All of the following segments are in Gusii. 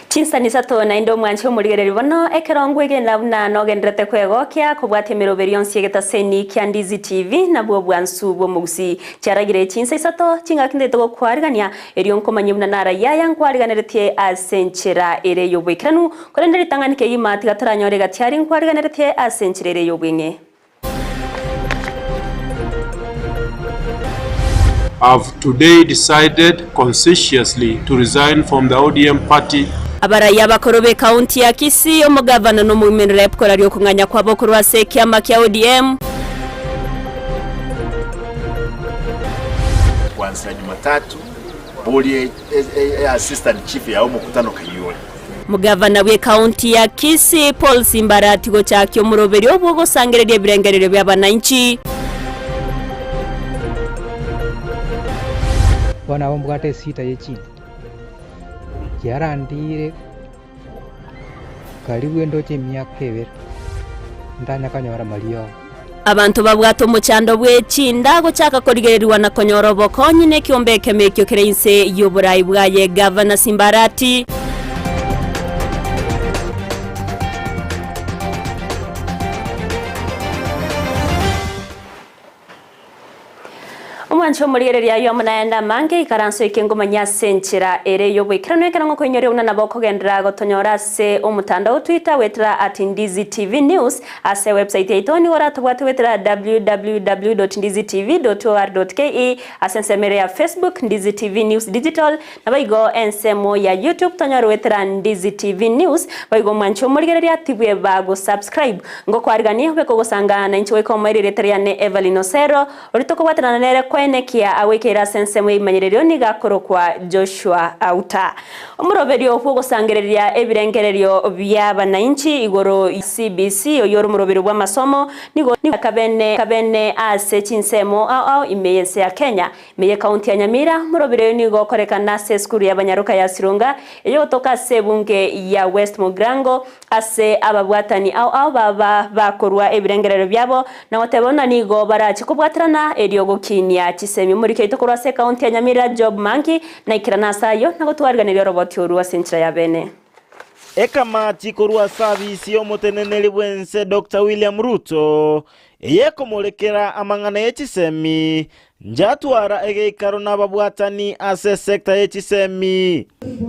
Chinsani isato naende omwanche omorigereria bono, ekero ngwegena buna nogenderete kwegokia kobwatia emeroberi yonsi y'egetaseni kia Ndizi TV nabwo obwansu bw'omogusii. Chiaragire chinsa isato chingaki ntagete gokwarigania, erio nkomanye buna narayia aya nkwariganeretie ase enchera ere y'oboikeranu, korende ritang'ani kegima tiga toranyore egati aria nkwariganeretie ase enchera ere y'obweng'e. I've today decided conscientiously to resign from the ODM party. Abarai abakoro b'ekaunti ya Kisii, omogavana na omoimeni Rep koraria okong'anya kwabo korwa ase ekiama kia ODM. Kwanzia Jumatatu boria assistant chief yao omokutano kayio ore. Omogavana bw'ekaunti ya Kisii, Paul Simbarati gochakia omoroberio bw'ogosangereria ebirengererio bi'abananchi. Bono nabo mbwate esita ye chinda, chiarandire karibu endoche emiaka ebere, ntanya konyora mariogo. Abanto babwate omochando bwe chinda gochaka korigererigwa na konyora obokonyi nekiombe ekemo ekio kere inse y'oborai bwaye Gavana Simbarati. Omwanche omorigereria ayio amo nayande amange, ikaranso eke ngomanye ase enchera ere y'oboikeranu ekero ngokoinyoria buna nabo okogenderera gotonyora ase omotandao o Twitter goetera at Ndizi TV News, ase ewebsite yaito nigo oratobwate goetera www.ndizitv.or.ke, ase ensemo ere ya Facebook Ndizi TV News Digital, Naboigo ensemo ya YouTube tonyore goetera Ndizi TV News, boigo omwanche omorigereria tibweba go subscribe. Ngokwariganie obe kogosanga nainche goika omoerio erieta riane Evelyn Osero, oria tokobwaterana nere koenekia agoikeire ase ensemo y'ebimanyererio nigo akorokwa Joshua Auta. Omoroberio bw'ogosangereria ebirengererio bi'abanainchi igoro CBC oyio ore omoroberio bw'amasomo nigo kabene kabene ase chinsemo ao ao ime y'ense ya Kenya. Ime y'Ekaunti ya Nyamira, morobiri oyo nigo okorekana ase esukuru y'abanyaroka ya Sironga eyogotoka ase ebunge ya West Mugirango ase ababwatani ao ao baba bakorua ebirengererio biabo na goteba buna nigo barache kobwaterana erio gokinia chisemi. Omoriki oito korwa ase Ekaunti ya Nyamira Job Mangi naikerane ase ayio na gotwariganeria oroboti orwo ase enchera ya bene. Ekamati korwa ase abisi y'omoteneneri bw'ense Doctor William Ruto eyekomorekera amang'ana ye chisemi Njatwara egeikaro nababwatani ase esecta ye chisemi.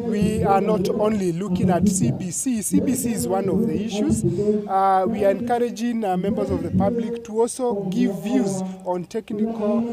We are not only looking at CBC, CBC is one of the issues. Uh, we are encouraging uh, members of the public to also give views on technical.